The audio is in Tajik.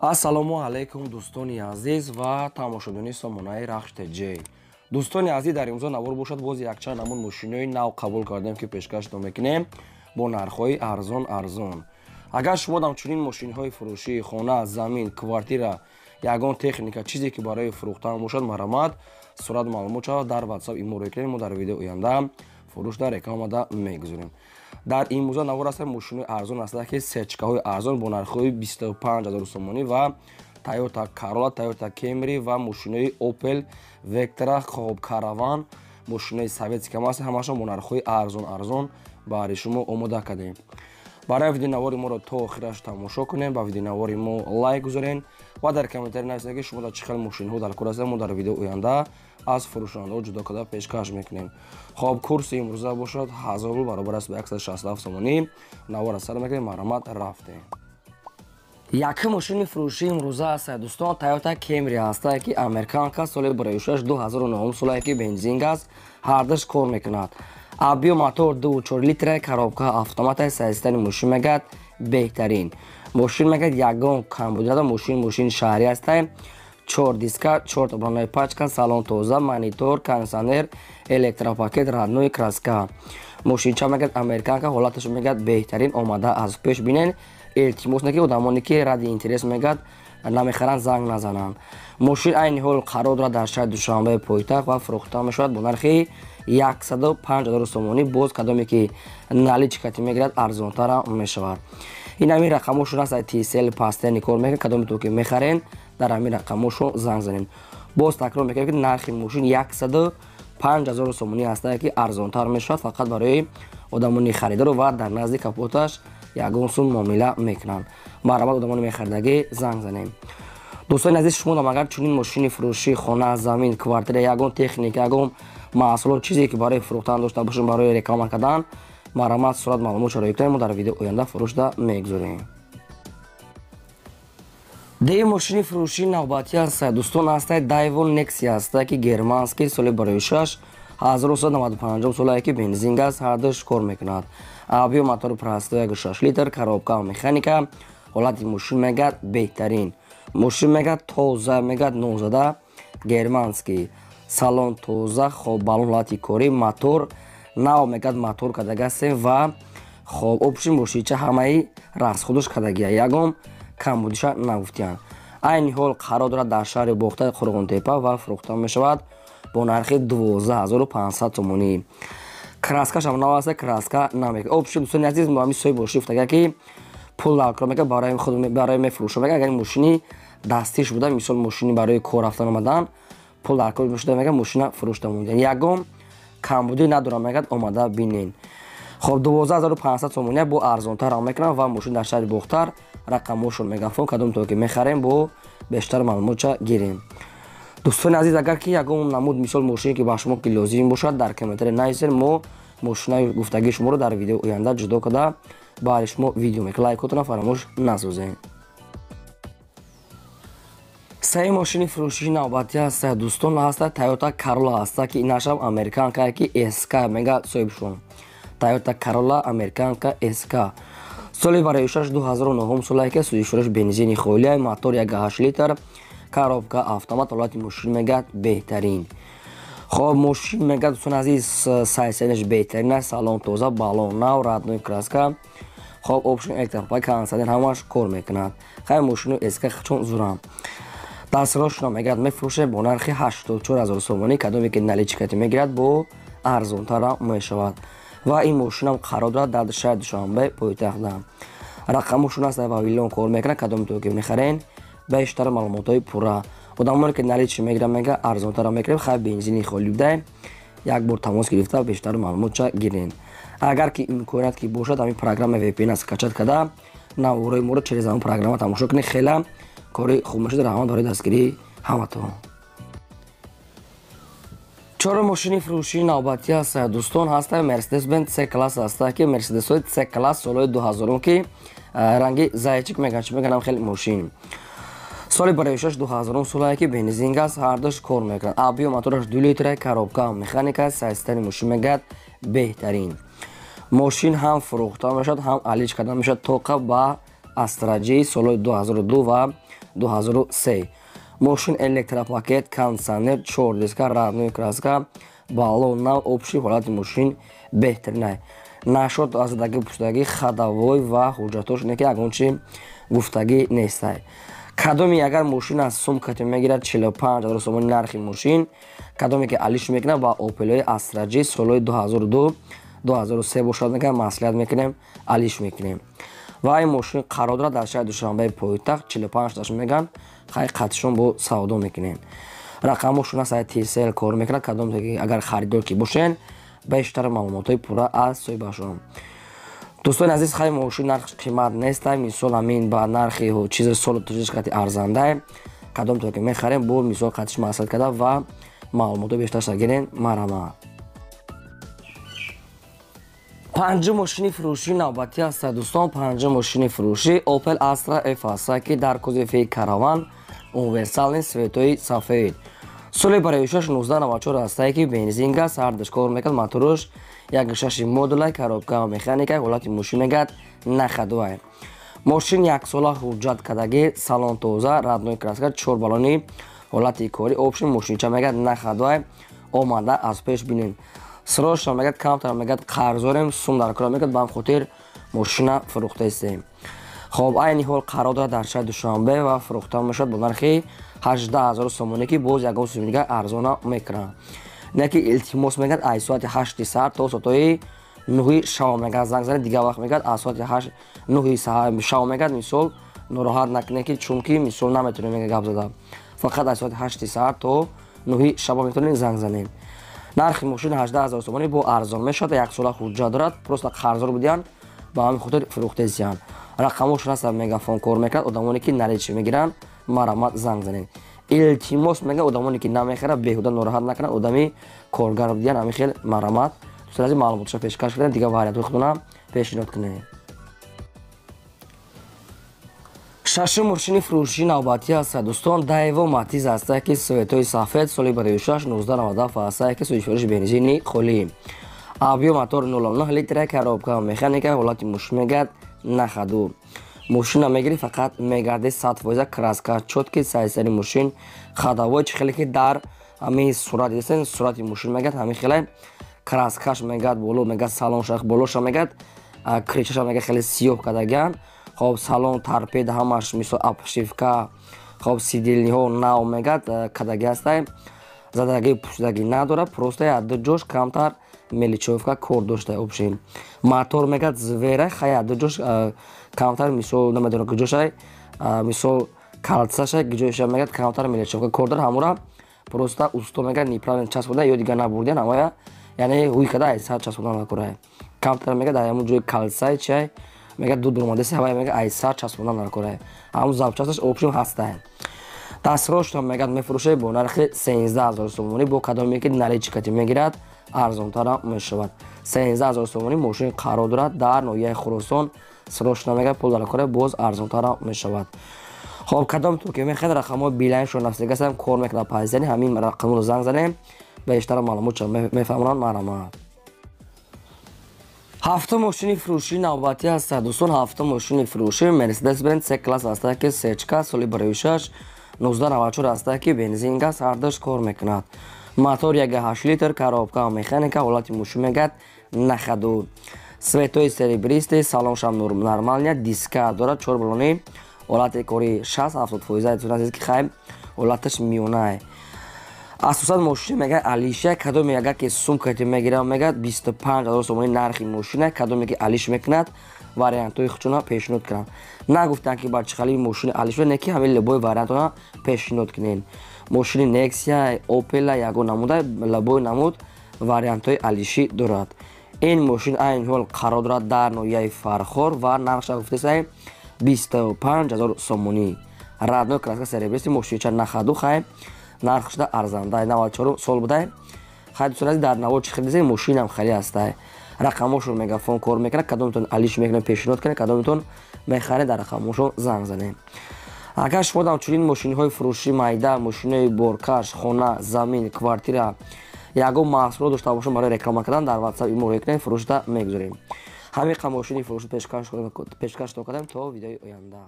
Ассалому алайкум, дӯстони азиз ва тамошобинони сомонаи Рахш ТЖ. Дӯстони азиз, дар имрӯза навор бошад, боз якчанд намуд мошинои нав қабул кардем, ки пешкаштон мекунем бо нархҳои арзон арзон. Агар шумо дам чунин мошинҳои фурӯшӣ, хона, замин, квартира, ягон техника, чизе ки барои фурӯхтан бошад, марҳамат, сурат маълумот шавад, дар WhatsApp имо рӯй, мо дар видео оянда фурӯш дар рекламада мегузорем. Дар имрӯза навор аст, мошинои арзон аст, ки сечкаҳои арзон бо нархҳои 25 0 сомонӣ ва Toyota Corolla, Toyota Camry ва мошинои Opel Vectra, хоб, Caravan, мошинои советский ҳам аст, ҳамашон бо нархҳои арзон арзон баҳри шумо омода кардем. Барои видеонавори моро то охираш тамошо кунем, ба видеонавори мо лайк гузорен ва дар комментарий нависед, ки шумо дар чӣ хел мошинҳо дар кор ҳастед. Мо дар видео оянда аз фурӯшандаҳо ҷудо карда пешкаш мекунем. Хоб, курси имрӯза бошад 1000 рубл, баробар аст ба 167 сомонӣ. Навора сар мекунем, марҳамат, рафтем. Якум мошини фурӯшии имрӯза аст, дӯстон, Toyota Camry ҳаста, ки американка, соли бароишаш 2009 солае, ки бензин, газ ҳардаш кор мекунад. Объём мотор 2,4 литра, коробка автомата. Состояние мошин мегӯяд беҳтарин. Мошин мегӯяд ягон камбуди надорад. Мошин мошини шаҳрӣ ҳаста, чор диска, чор обратная пачка, салон тоза, монитор, кондиционер, электропакет, родной краска. Мошинча мегӯяд американка, ҳолаташ мегӯяд беҳтарин, омада аз пеш бинен. Илтимос, ки одамоне ки ради интерес мегӯяд намехаранд, занг назананд. Мошин айни ҳол қарор дорад дар шаҳри Душанбе, пойтахт, ва фурӯхта мешавад бо нархи 105 0 сомонӣ. Боз кадоме ки наличка ти мегирад, арзонтара мешавад. Ин ҳамин рақамошон аст, Tcell пастени кор мекунад. Кадоме то ки мехарен, дар ҳамин рақамошон занг занем. Боз такрор мекунем, ки нархи мошин 105 0 сомонӣ ҳаста, ки арзонтар мешавад, фақат барои одамони харидору ва дар назди капоташ ягон сум муомила мекунанд. Марҳамат, одамони мехаридагӣ занг занем. Дӯстони азиз, шумо агар чунин мошини фурӯшӣ, хона, замин, квартира, ягон техника, ягон маҳсулот, чизе ки барои фурӯхтан дошта бошем, барои реклама кардан, марҳамат, сурат маълумот шароит кунем, мо дар видео оянда фурӯшда мегузорем. Деи мошини фурӯшии навбатӣ аст, дӯстон, ҳастай Дайвон Нексия ҳаста, ки германский, соли бароишаш 1995 солае, ки бензин, газ ҳардуш кор мекунад. Объём мотори простой 1,6 литр, коробка механика. Ҳолати мошин мегӯяд беҳтарин. Мошин мегӯяд тоза, мегӯяд нозада, германский, салон тоза, хоб, балон ҳолати корӣ, мотор нав мегӯяд, мотор кардагастем ва хоб, общий мошинча ҳамаи расходуш кардагия, ягон камбудиша нагуфтиянд. Айни ҳол қарор дорад дар шаҳри Бохтаи, Қурғонтепа, ва фурӯхта мешавад бо нархи 12 500 сомонӣ. Краскашам нав аст, краска намекунад. Общий, дӯстони азиз, ҳами соҳиби мошин гуфтага, ки пул даркор мекунад барои худ, барои мефурӯша. Мега, агар мошини дастиш буда, мисол, мошини барои кор рафтан омадан пул даркор мешуда, мега, мошина фурӯшта монда, ягон камбудӣ надорам, мегӯяд, омада бинен. Хоб, 12 500 сомония, бо арзонтар мекунам ва мошин дар шаҳри Бохтар, рақамошон мегафон. Кадом то ки мехарем, бо бештар маълумотча гирем. Дӯстони азиз, агар ки ягон намуд, мисол, мошине ки ба шумо ки лозим бошад, дар комментарий нависед, мо мошинаи гуфтагии шуморо дар видео оянда ҷудо карда баҳри шумо видео мекунем. Лайкотона фаромӯш насозем. Саи мошини фурӯшии навбатӣ ҳаста, дӯстон, ҳаста Toyota Corolla ҳаста, ки инашам американка, ки СК мега соҳибшон. Toyota Corolla американка СК, соли бароишаш 2009 солае, ки сӯзишвораш бензини холия, мотор 1,8 литр, коробка автомат. Ҳолати мошин мегӯяд беҳтарин. Хоб, мошин мегӯяд, дӯстони азиз, состояние ш беҳтарин аст, салон тоза, балон нав, родной краска. Хоб, общий электропакет, кондиционер ҳамаш кор мекунад. Хай, мошину СК чун зурам дастрошона мегӯяд мефурӯшад бо нархи 84 0 сомонӣ. Кадоме ки наличка ти мегирад, бо арзонтара мешавад. Ва ин мошинам қарор дорад дар шаҳри Душанбе, пойтахтда. Рақамошон аст, вавилон кор мекунад. Кадоме то ки мехарен, бештар маълумотҳои пурра. Одамоне ки наличный мегиранд, мега, арзонтара мекунем. Хай, бензини холӣ будаем, як бор тамос гирифта бештар маълумотча гирен. Агар ки имконият ки бошад, ҳамин программа VPN скачать карда, навораи моро через ҳамин программа тамошо кунед, хела кори хуб мешуд. Раҳмат барои дастгирии ҳаматон. Чорум мошини фурӯшии навбатӣ аст, дӯстон, ҳаста Мерседес Бенз С класс ҳаста, ки Мерседесҳои С класс солҳои 2000, ки ранги зайчик меган, чи меганам, хеле мошин. Соли бароишаш 2000 солае, ки бензин, газ ҳардуш кор мекунад. Объём мотораш 2 литра, коробка механика. Состояние мошин мегӯяд беҳтарин. Мошин ҳам фурӯхта мешавад, ҳам алиш карда мешавад, тоқа ба Astra J соли 2002 ва 2003. Мошин электропакет, кондиционер, 4 диска, родной краска, баллон нав, общий ҳолати мошин беҳтаринай. Нашод аз задаги пуштаги ходовой ва ҳуҷҷатош не ки ягон чи гуфтагӣ нестай. Кадоме агар мошин аз сумкате мегирад 45 000 сомони нархи мошин, кадоме ки алиш мекунад ба Opel Astra J соли 2002 2003 бошад мекунад, маслиҳат мекунем, алиш мекунем. Ва ин мошин қарор дорад дар шаҳри Душанбеи пойтахт, 45 таш меган, хай қатишон бо савдо мекунем. Рақамошон аст, Tcell кор мекунад, кадом агар харидор ки бошен, бештар маълумотҳои пурра аз соҳибашон. Дӯстони азиз, хай мошин нархш қимат нестай, мисол ҳамин ба нархи чизи солу тоҷиш қати арзандай. Кадом то ки мехарем, бо мисол қатиш маслиҳат карда ва маълумотҳои бештарша гирен, марҳамат. Панҷум мошини фурӯшӣ навбатӣ аст, дӯстон. Панҷум мошини фурӯшӣ Opel Astra F аст, ки дар кузови Караван универсални светои сафед. Соли бароишаш 1994 аст, ки бензин газ ҳардаш кор мекард, мотораш 1.6 модулай, коробка механика, ҳолати мошин мегад нахадуай. Мошин яксола ҳуҷҷат кардагӣ, салон тоза, родной краска, 4 баллони ҳолати кори, общий мошинча мегад нахадуай, омада аз пеш бинен. Срочно мегад камтар мегад қарздорем, сум дар кор мегад, ба ҳам хотир мошина фурӯхтаистем. Хоб, айни ҳол қарор дорад дар шаҳри Душанбе ва фурӯхта мешавад бо нархи 18 000 сомонӣ, ки боз ягон сум дигар арзона мекунад. Не ки илтимос мегад аз соати 8 саҳар то соатҳои 9 шаб мегад занг занед, дигар вақт мегад аз соати 8 9 шаб мегад мисол нороҳат накунед, ки чунки мисол наметавонем мегад гап зада. Фақат аз соати 8 саҳар то 9 шаб метавонед занг занед. Нархи мошин 18 000 сомонӣ бо арзон мешавад, як сола ҳуҷҷат дорад, просто қарздор будиянд, ба ҳамин хотир фурӯхтаистиянд. Рақамошон аст, мегафон кор мекунад, одамоне ки наличи мегиранд, марҳамат занг занед. Илтимос мегӯяд одамоне ки намехарад, беҳуда нороҳат накунад, одами коргар будиянд, ҳамин хел марҳамат. Дӯстони азиз, маълумотшо пешкаш кардем, дигар вариантҳои худона пешниҳод кунед. Шашум мошини фурӯшӣ навбатӣ аст, дӯстон. Daewoo Matiz аст, ки светои сафед, соли 2006 1997 аст, ки сӯзишвориш бензини холӣ. Объем мотор 0.9 литра, коробка механика, ҳолати мошин мегад нахаду. Мошина мегири фақат мегарди 100%, краска чётки, сайсари мошин, ходовой чи хеле ки дар ҳамин сурат дидастен, сурати мошин мегад ҳамин хеле краскаш мегад боло мегад салоншах болоша мегад крышаша мегад хеле сиёҳ кардагиан. Хоб, салон торпеда ҳамаш мисол обшивка, хоб сидильниҳо нав мегад кадаги ҳастай, задаги пӯшидаги надорад, просто як ду ҷош камтар меличовка кор дошта. Общем мотор мегад звера, хай як ду ҷош камтар мисол намедонам куҷошай, мисол калцаша куҷоша мегад камтар меличовка кор дорад, ҳамура просто усто мегад неправильно часпонда ё дигар набурдиан, ҳамая яъне ҳуй када айсар часпонда накорай. Камтар мегад дар ҳамун ҷои калцаи чай мегад ду дуромадаси ҳавай мегад айсар часпонда накорай. Ҳамун запчасташ общем ҳастай. Дастрошто мегад мефурӯшад бо нархи 13 000 сомонӣ, бо кадоме ки наличкати мегирад арзонтара мешавад. 13 000 сомонӣ мошин қарор дорад дар ноҳияи Хуросон, срочно мегад пул дар кора боз арзонтара мешавад. Хоб, кадом то ки мехоҳед рақамҳои билайншон нафсигасам кор мекунад, пайзани ҳамин рақамро занг занем, бештар маълумотшо мефаҳмонанд, марҳамат. Ҳафтум мошини фурӯшӣ навбатӣ аст, дӯстон. Ҳафтум мошини фурӯшӣ Mercedes-Benz C-класс аст, ки сечка, соли 2006 1994 аст, ки бензин газ ҳардаш кор мекунад. Мотор 1.8 литр, коробка механика, ҳолати мошин мегад нахаду. Светои серебристый, салоншам нормалния, диска дорад, 4 баллони, ҳолати кори 60-70% ки хай ҳолаташ миёнае. Асосан мошин мегӯяд алиша, кадоме агар ки сумкати мегирам мегӯяд 25 000 сомонӣ нархи мошина, кадоме ки алиш мекунад вариантҳои худшона пешниҳод кунанд. Нагуфтанд ки ба чӣ хали мошини алиш, не ки ҳамин любой вариантона пешниҳод кунед. Мошини Nexia, Opel ягон намуда любой намуд вариантҳои алишӣ дорад. Ин мошин айни ҳол қарор дорад дар ноҳияи Фархор ва нархша гуфтесай 25 000 сомонӣ. Родной краска серебристый, мошинча нахаду хай нархшда арзандай, 94 сол будай. Хай дӯстони азиз, дар наво чӣ хеле мошинам хеле ҳастай. Рақамошон мегафон кор мекунад, кадомтон алиш мекунад пешниҳод кунед, кадомтон мехаред дар рақамошон занг занед. Агар шумо дам чунин мошинҳои фурӯшӣ майда, мошинҳои боркаш, хона, замин, квартира, ягон маҳсулот дошта бошед барои реклама кардан, дар WhatsApp имо рӯй кунед, фурӯшда мегузорем. Ҳамин қа мошини фурӯш пешкаш кардем. То видеои оянда.